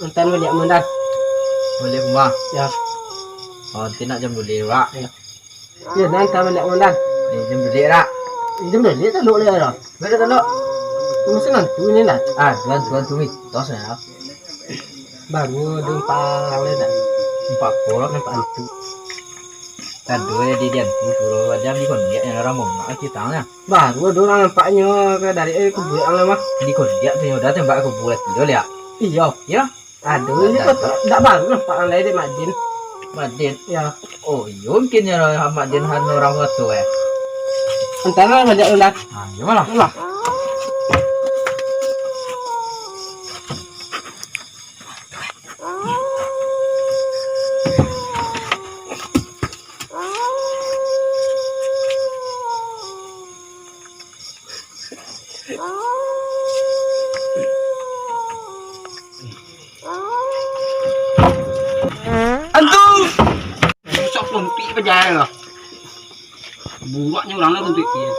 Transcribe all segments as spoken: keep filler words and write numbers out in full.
Antan baliak, Mandan. Baliak rumah. Ya. Oh, nanti nak jam dua belas, Pak. Ya. Ya, nan antan baliak, Mandan. Ni jam dua belas, dak? Jam dua belas tak duduk lagi dah. Baliak tak duduk. Masih ngantuk ni, Nan. Ah, tuan, tuan tu mitos ya. Baru ada empat orang dah. Empat orang, empat hantu. Tadi ya di dian tu, suruh aja di kondiak yang orang mongak kita nya. Baru ada urang nampaknyo ka dari, eh, kubuik ang lah mah. Di kondiak tu nyo dah tembak kubuik tu dah liak. Iyo. Iyo. Aduh, ini kok tak, tak baru nampak ang lai dek Mak Din. Mak Din? Iyo. Oh, iyo mungkin nyo Mak Din han urang tua tu, eh. Antaro baliak dulu lah. Ah, iyo malah. Lah. Antu! Sok runtuik paja lah. Buruaknyo urang lah runtuik dia.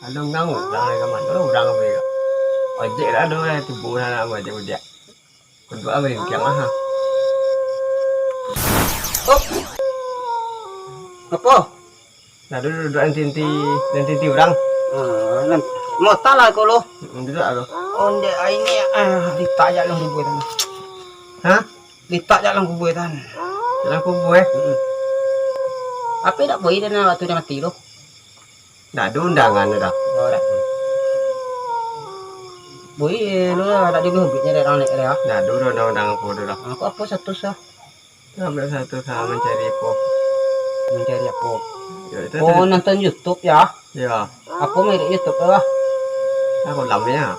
Ado urang, urang ka mano? Urang apo yo? Ojek lah ado lah, tubuah lah nak ojek-ojek. Kuduak lah baringkiang lah. Op. Apo? Nah, duduak, duduak nanti-nanti, nanti-nanti urang. Ah, nan, mota lah ko lo. Mm, duduak lah ko. Ondeh ai ni, ah, litak jak dalam kubua tu. Hah? Litak jak dalam kubua tu. Dalam kubua, eh? Mm-mm. Apo dak boi dah waktu dah mati tu? Ndak ado undangan tu dah. Oh, dak. Boi, lu lah, dak dibubuiknyo dek urang nek dah. Ndak ado undangan apo tu dah. Aku apo status lah? Ambiak status lah mancari apo. Mancari apo? Yo, itu Oh, tu. Nonton YouTube ya? Yo. Apo merek YouTube tu lah? Aku lam ya.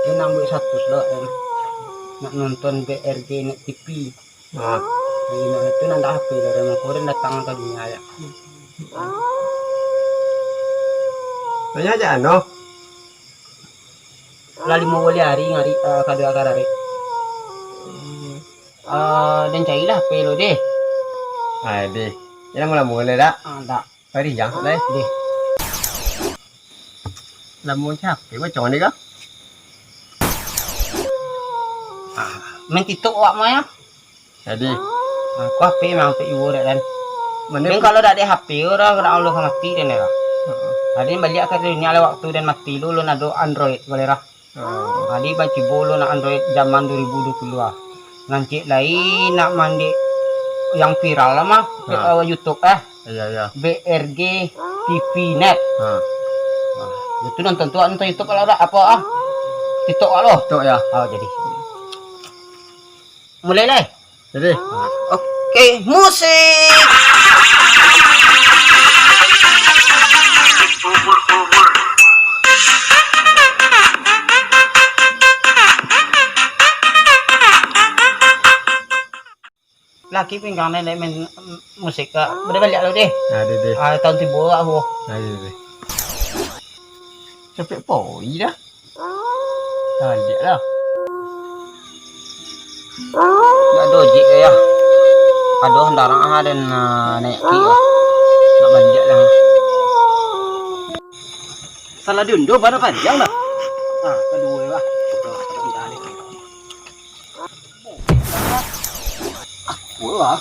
Dia nak buek status lah, kan. Nak nonton B R G Net T V. Ah. Jadi, nak itu nak H P lah, dan aku orang datang ka dunia ya. Tanya aja ano. Lah limo baleh ari ngari, eh, kadua karari. Eh, den carilah H P lo deh. Ah, deh. Jangan lamo-lamo lah, dak? Ah, dak. Hari yang, lai. Deh. Lamo capek, macam mana kah? Ah, main TikTok awak mah ya. Jadi, aku H P memang H P juo dek kan. Mano Tapi kalau dak ada H P, orang, orang Allah mati dan ya. Heeh. Jadi baliak ka dunia lah waktu dan mati lu, lu nak ado Android boleh lah. Oh. Jadi bacubo lu nak Android zaman dua ribu dua puluh lah. Ngancik lai nak mandik yang viral lah mah, Ha. eh, YouTube eh. Iya, iya. B R G T V Net. Ha. Nah, itu nonton tu, nonton YouTube kalau dak apa ah. TikTok kalau. TikTok ya. Oh, jadi. Mulai lai. Jadi. Oke, musik. Laki pinggang nenek main musik ka. Boleh baliak dulu deh. Ada deh. Ah, tahun tibo lah aku. Ada deh. Capek poi dah. Baliak lah. Dak ado ojek ya. Ado handarang ah dan, ah, naik ki lah. Nak baliak lah. Salah diundo, bana panjang dah. Ah, kadua lah. Aku lah.